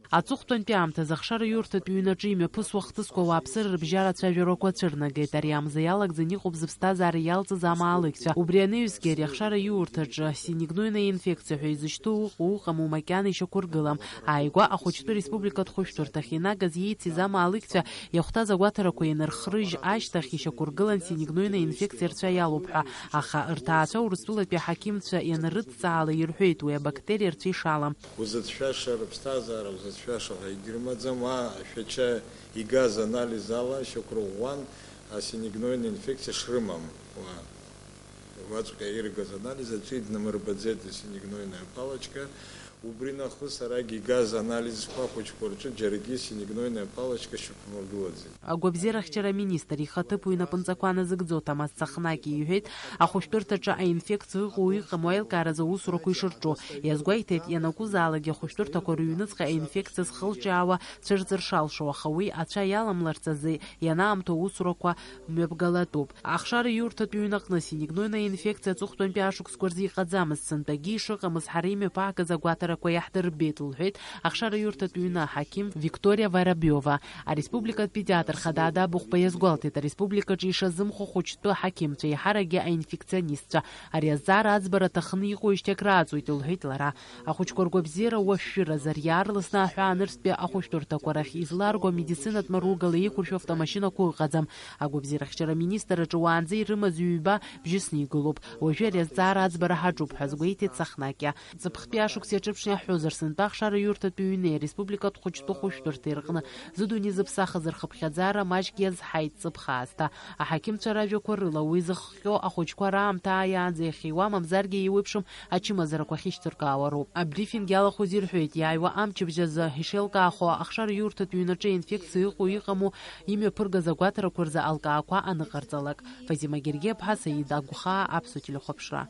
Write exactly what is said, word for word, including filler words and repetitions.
Аҵыхәтәантәи аамҭазы ахшараиурҭатә ҩнаҿы имҩаԥысуа хҭысқәа ауааԥсыра рыбжьара ацәажәарақәа цәырнагеит. Ари амза иалагӡаны иҟоуп зыԥсҭазаара иалҵыз амаалықьцәа. Убри анаҩсгьы ари ахшараиурҭаҿы асинегнойная инфекциа ҳәа изышьҭоу ыҟоу ыҟаму макьана ишьақәыргылам. Ааигәа ахәыҷтәы республикатә хәышәтәырҭахь инагаз иеицыз амаалықьцәа иахәҭаз агәаҭарақәа ианырхрыжь ашьҭахь ишьақәыргылан синегнойная инфекциа рцәа иалоуп ҳәа, аха рҭаацәа Урыстәылатәи аҳақьымцәа ианрыдҵаала ирҳәеит уи абактериа рцәа ишалам. Узыцәшәаша рыԥсҭазаара узыцәшәаша ҳәа егьрымаӡам, уа ашәача игаз анализ ала шьақәырӷәӷәан асинегнойная инфекциа шрымам. Уа уаҵәҟьа иргаз анализ аӡәы иднамырбаӡеит асинегнойная палочка. Убри нахыс арагь игаз анализқәа ахәыҷқәа рҿы џьаргьы синегнойная палочка шьақәмыргылаӡеит. Агәабзиарахьчара аминистр ихаҭыԥуаҩ инапынҵақәа назыгӡо Ҭамаз Цахнаки иҳәеит, ахәышәтәырҭаҿы аинфекциа ыҟоу иҟаму аилкааразы аусурақәа ишырҿу. Иазгәеиҭеит, ианакәызаалакгьы ахәышәтәырҭақәа рыҩныҵҟа аинфекциа зхылҿиаауа цәырҵыр шалшо, аха уи ацәа иаламларц азы ианаамҭоу аусурақәа мҩаԥгалатәуп. Ахшара иурҭатә ҩнаҟны синегнойная инфекциа аҵыхәтәантәи ашықәсқәа рзы иҟаӡамызт, сынтәагьы ишыҟамыз ҳара имҩаԥаагаз агәаҭарақәа иаҳдырбеит, лҳәеит ахшара иурҭатә ҩны аҳақьым Викториа Варабиова. Ареспубликатә педиатр Хадаа Дабыхәба иазгәалҭеит, ареспубликаҿы ишазымхо хәыҷтәы аҳақьымцәа, еиҳаракгьы аинфекционистцәа. Ари азҵаара аӡбара аҭахны иҟоуижьҭеи акрааҵуеит, лҳәеит лара. Ахәыҷқәа ргәабзиара уашәшәыразар, иаарласны аҳәаа нырцәтәи ахәышәтәырҭақәа рахь изларго амедицинатә маругала еиқәыршәо автомашьынақәа ыҟаӡам. Агәабзиарахьчара аминистрраҿы уаанӡа ирымаз ҩба бжьысны игылоуп. Уажәы ари азҵаара аӡбара ҳаҿуп ҳәа азгәеиҭеит Цахнаки. Ҵыԥхтәи ашықәс иаҿыԥшны иаҳҳәозар, сынтәа ахшара иурҭатә ҩны ареспубликатә хәыҷтәы хәышәтәырҭа ирҟны зыдунеи зыԥсахыз рхыԥхьаӡара маҷк иазҳаит ҵыԥх аасҭа. Аҳақьымцәа ражәақәа рыла, уи зыхҟьо ахәыҷқәа раамҭа ааиаанӡа иахьиуа, мамзаргьы еиуеиԥшым ачымазарақәа ахьышьҭыркаауа роуп. Абрифинг иалахәыз ирҳәеит, иааиуа амчыбжь азы ишеилкаахо, ахшара иурҭатә ҩнаҿы аинфекциа ыҟоу иҟаму имҩаԥыргаз агәаҭарақәа рзы алкаақәа аныҟарҵалак. Фазима Гергиаԥҳа, Саид Агәхаа, Аԥсуа телехәаԥшра.